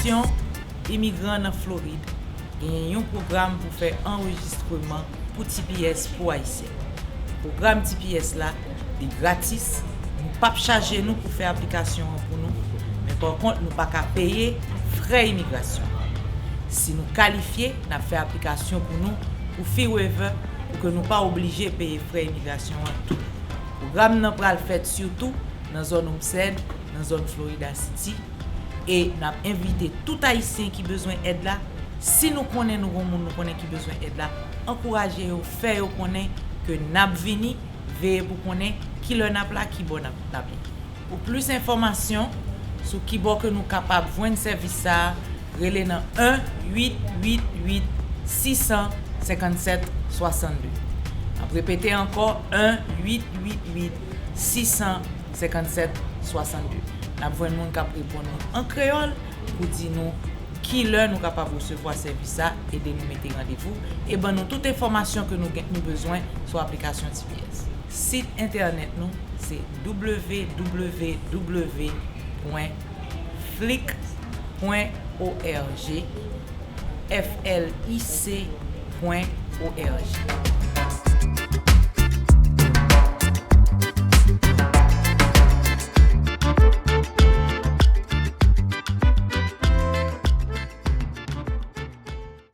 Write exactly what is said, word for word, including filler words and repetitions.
Yon imigran nan Florid genyen yon pwogram pou fè anrejistreman pou T P S pou Ayisyen. Pwogram T P S la, li gratis, nou p ap chaje nou pou fè aplikasyon an pou nou, men pa kont, nou pa ka peye frè imigrasyon. Si nou kalifye, n ap fè aplikasyon pou nou pou fee waiver, pou ke nou pa oblije peye frè imigrasyon an tou. Pwogram nan pral fèt sitou nan zòn Homestead, nan zòn Florida City, e n ap envite tout Ayisyen ki bezwen èd la, si nou konnen nou gon moun nou konnen ki bezwen èd la, ankouraje yo, fè yo konnen ke n ap vini, veye pou konnen ki lè n ap la, ki bò n ap, n ap ye. Pou plis enfòmasyon sou ki bò ke nou kapab jwenn sèvis sa a, rele nan en uit uit uit sis san senkannsèt swasannde. N ap repete ankò, en uit uit uit sis san senkannsèt swasannde. N ap jwenn moun k ap reponn nou an kreyòl pou di nou ki lè nou kapab resevwa sèvis sa, ede nou mete randevou e ban nou tout enfòmasyon ke nou gen, nou bezwen sou aplikasyon T P S. Sit entènèt nou se w w w pwen flic pwen org, F L I C pwen org.